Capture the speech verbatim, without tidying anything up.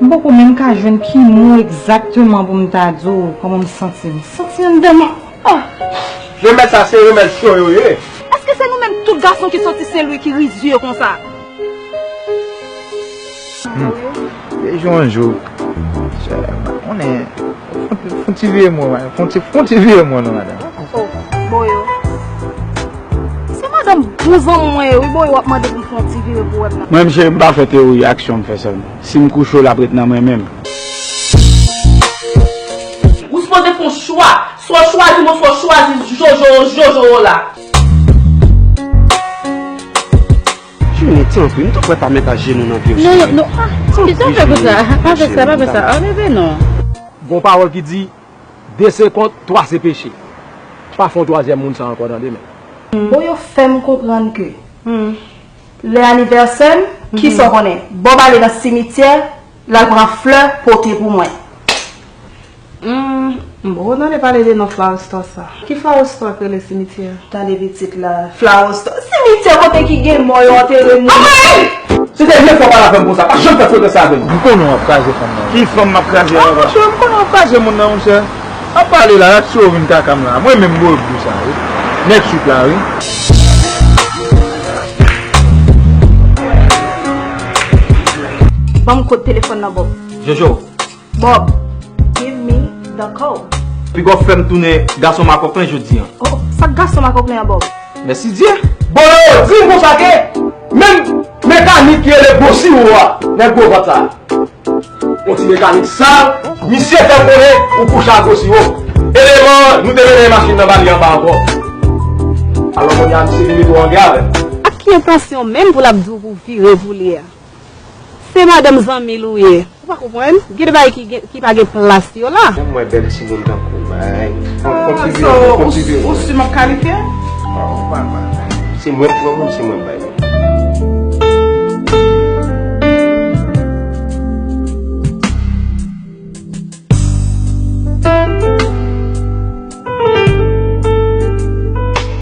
M poko menm ka jwenn ki mo egzakteman pou m ta di w kòman m santi m. M santi anndan m. Ah! Remèd sa se remèd cho yo ye. Èske se nou menm tout gason ki soti Sen Lwi ki rizye konsa? Hmm. Yon jou, yon jou. Konnen, fon ti, fon ti vire mwen, fon ti, fon ti vire mwen non, madanm. Oh, Boyo. Se madanm bon zanmi mwen ye, wi, Boyo, w ap mande pou m fè yon ti vire pou wè m nan. Mwen menm, cheri, m pa fè teori, aksyon m fè sèlman. Si m kouche w, l ap ret nan mwen menm. Ou sipoze fè yon chwa. Swa w chwazi mwen, swa w chwazi Jojo, Jojo w la. Junior, tanpri, m tou prèt a met ajenou nan pye w, cheri. Non, non, non, ah, tanpri, Junior, pa fè sa, pa fè sa, pa fè sa, pa fè sa, non. Gon pawòl ki di, de se kont, twa se peche. Pa fè yon twazyèm moun sa ankò, tande, men. Boyo fè m konprann ke lè anivèsè m, kisa w konnen? Bob ale nan simityè, l al pran flè, pote pou mwen. Hmm, m poko tande pale de non flower store sa. Ki flower store k rele simityè? Tande pitit la, flower store. Simityè kote ki gen mò yo antere moun. Anmwey! Se dènye fwa w pale avè m konsa, pa janm fè frekans sa avè m. M konnen w ap kraze fanm nan. Ki fanm m ap kraze a, papa? Ah, monchè, m konnen w ap kraze moun nan, monchè. W ap pale la, ak si w vin kaka m la. Mwen menm, m boyo pou sa, wi. Nèg swit la, wi. Ban m kòd telefòn nan, Bob. Jojo. Bob, give me the code. Piga w fè m tounen gason makòk lan jodi a. Oh, sa k gason makòk lan an, Bob? Mèsidye! Boyo, di m konsa ke menm mekanik ki rele Gwo Siwo a, nèg gwo vant sa. Yon ti mekanik sal, misye fè konnen ou kouche ak Gwo Siwo. Eleman, nou te mennen machin nan ba li anba ankò. Alò, kounye a, misye vin tou ange avè m. Ak ki entansyon menm pou l ap di w pou w vire pou li a? Se madanm zanmi l ou ye. Ou pa konprann? Gen de bagay ki gen, ki pa gen plas yo la. Janm wè bèl timoun tankou w, bay. Fon, fon ti vire, fon ti vire. Ou si m ap kalifye? Ah, ou pa mal. Se mwen k pran moun, se mwen k bay.